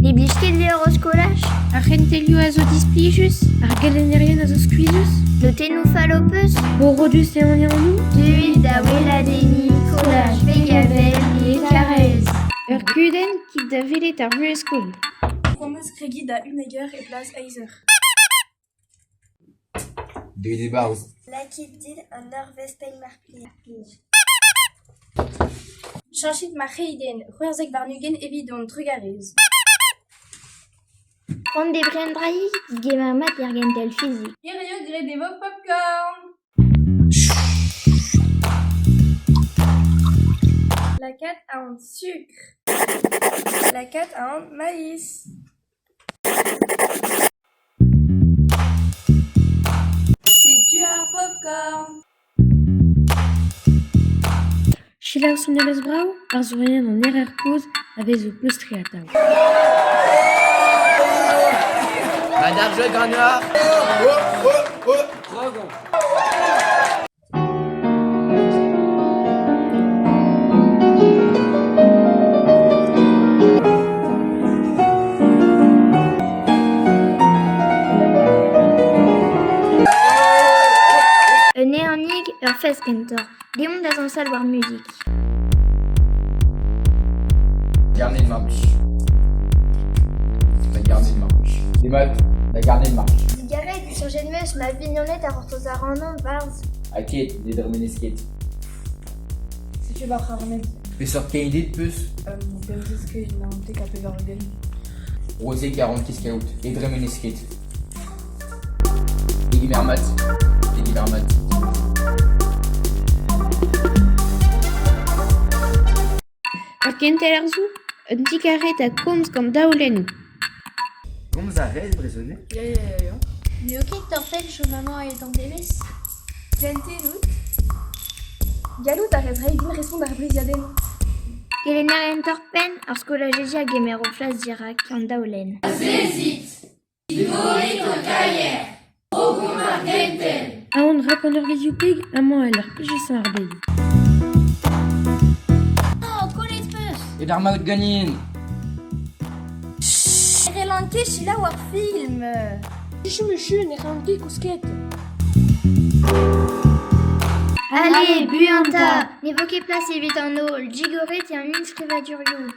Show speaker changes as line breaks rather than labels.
Ne blij ket deoc'h ho skolaj?
Ar c'hentelioù a zo displijus?
Ar gelennerien a zo skuizhus?
Notennoù fall ho peus?
Borodus eo an anv?
Deuit da weladenniñ skolaj Begavel e Karaez.
Ur gudenn kit da welet ar vuhez-skol.
C'hoant 'm eus kregiñ da unnek eur e plas eizh eur.
Deuit e-barzh.
Lakit din un eurvezh-penn mar plij.
Cheñchit ma c'hreidenn, 26 evidon, trugarez.
C'hoant debriñ un draig? Degemer mat er gentel fizik.
Hiziv graet e vo popcorn. Lakaat an sukr. Lakaat an maiz. Setu ar popcorn.
Selaou sonerezh brav, arzourien an Erer Kozh a vez o pleustriñ atav.
Madame Jeugrenard Oh, oh, oh, Dragon.
Un ehanig, ur fest kentoc'h. Deomp da zañsal war muzik.
Garned march. La garned march. Demat, la garned march.
Digarez, disoñjet 'm eus ma vignoned a c'hortoz ac'hanon 'barzh.
Ha ket, ne dremenez ket.
Setu va c'harned.
Peseurt keided 'peus?
15 naontek ha pevar-ugent.
Rozig a rankez kaout, ne dremenez ket. Degemer mat, degemer mat.
Ur gentel arzoù, un digarez da gomz gant daolennoù.
Komz a rez brezhoneg?
Ya, ya, ya, ya.
N'eo ket torfed chom amañ hed an devezh.
Gentel out. Gallout a rez reiñ din respont d'ar briziadennoù.
Kelennerien torr-penn, ar skolajidi a gemer o flas dirak an daolenn.
Azezit! Digorit ho kaier! Krogomp ar gentel!
Aon rak an eurvezhioù peg amañ el lec'h plijusañ ar bed.
Oh, kollet 'peus!
Et ar maout ganin!
Ne c'hellan ket selaou ar film.
Chu-muchu ne c'hellan ket kousket.
Allez, buan 'ta! Ne vo ket plas evit an holl. Digoret eo an enskrivadurioù.